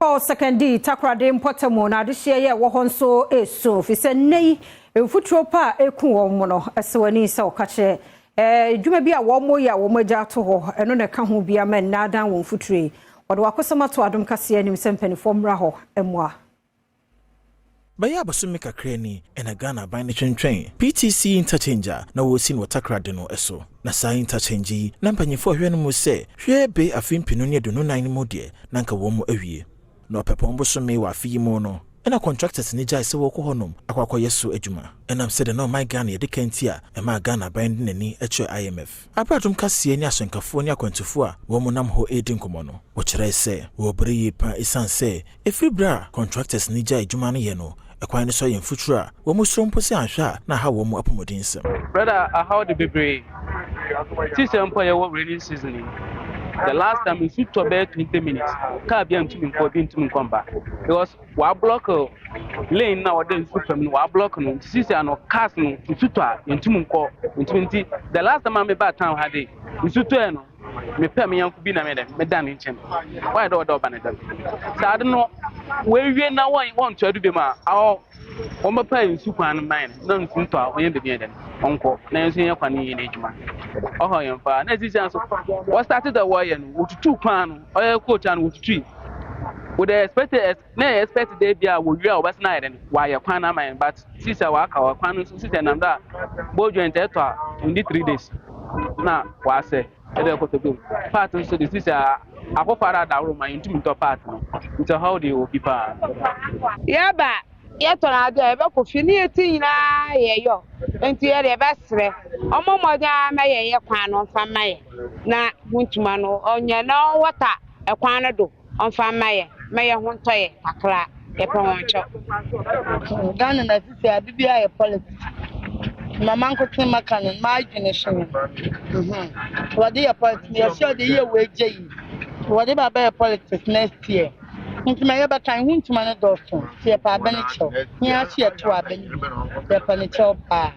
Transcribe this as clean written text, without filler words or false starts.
Kɔ Sekondi Takoradi mpɔtam na adehyeɛ yɛ ɛwɔ hɔ nso esu fi sɛ nnɛ yi mfuturo pa a eku wɔn mu no ɛsɛ wɔn ani sɛ ɔka kyerɛ dwuma bi a wɔn yɛ a wɔn agya ato hɔ ɛno na ɛka ho bi ama nnaadan wɔn mfuturo yi. Wɔde wakosɛm ato Adom Kaseɛ anim sɛ mpanimfoɔ mmra hɔ mmoa. Bɛyɛ abosome kakra ni ɛna Ghana aban no twentwɛn PTC interchange a na wɔresi no wɔ Takoradi no so. Na saa interchange yi na mpanyimfoɔ hwɛ no mu sɛ hwɛ be afe 2024 no mu deɛ, na nka wɔn mu awie. Na Ɔpɛpɔn bosome wɔ afe yi mu no ɛna contractors ne gyae sɛ wɔkɔ hɔnom akɔ akɔyɛ so adwuma, ɛnam sɛdeɛ na ɔman Ghana yɛde ka nti a ɛmaa Ghana aban de n'ani kyerɛ IMF. Abrɛ Kaseɛ ne asɛnkafoɔ ne akwantufoɔ a wɔn mu nam hɔ redi nkɔmmɔ no, wɔkyerɛ sɛ wɔbrɛ yie pa, ɛsiane sɛ ɛfiri berɛ a contractors ne gyae adwuma no yɛ no, ɛkwan no so ayɛ mfuturo a wɔn mu soro mpo sɛ anhwɛ a na aha wɔn mu apɔmuden nsɛm. Brother, ahaw de bebree. Sisi mpo a yɛwɔ rainy season yi, the last time nsu tɔ bɛyɛ 20 minutes, car bi a ntumi nkɔ bi ntumi nkɔ mba because wa block lane na ɔde nsu fam no, wa block no. Nti sisi ano cars no, nsu tɔ a ntumi nkɔ ntumi. Nti the last time a me ba town ha de nsu tɔ yɛ no, mepɛ me yanko bi na me dɛ meda ne nkyɛn wɔyɛ dɛ ɔda ɔba ne dɛm saa ade no wɔawie na wɔn wɔnto adu bi mu a awɔ wɔn bɛpa nsu kwan no man na nsu ntɔ a wɔnyɛ beebi yɛ dɛ ɔnkɔ na yɛn nso yɛn kwan no yɛ n'adwuma ɔhɔ yɛn fa. Na esisi nso wɔ start dɛ wɔyɛ no, wɔtutu kwan no, ɔyɛ coach ano wɔtutu yi with the expected na yɛ expect dɛ bi a wɔwie a wɔbɛsena ayɛ dɛ wɔayɛ kwan no ama yɛn, but sisi a wɔaka wɔ kwan no nso sisi nam dɛ a ball joint ɛtɔ a 23 days na wɔasɛ ɛdɛ ɛkɔtɔ bi mu. Part nso de sisi a akɔkɔ ara adaworo ma yɛntumi ntɔ part no, nti ɔhaw de wɔ bi paa. Yɛba yɛtɔn ade a yɛbɛkɔ fie ne yɛti nyinaa yɛyɔ, nti yɛde yɛbɛserɛ ɔmo mmɔden a ma yɛyɛ kwan no ɔmfa mma yɛ na ho ntoma no ɔnyɛ na ɔwɔta ɛkwan no do ɔmfa mma yɛ ma yɛ ho ntɔ yɛ kakra. Yɛpɛ wɔn kyɛw. Ghana na sisi a bibi ayɛ politics. Mama nkote maka no maa adwene so no wɔde yɛ politics. Yɛsɛ ɔde yɛ wɔ agya yi wɔde ba bɛyɛ politics next year, nti ma yɛbɛka ho ntoma no dɔɔso nti yɛpɛ abɛ no kyɛw. Yɛn ase yɛto abɛ no bi, yɛpɛ no kyɛw paa.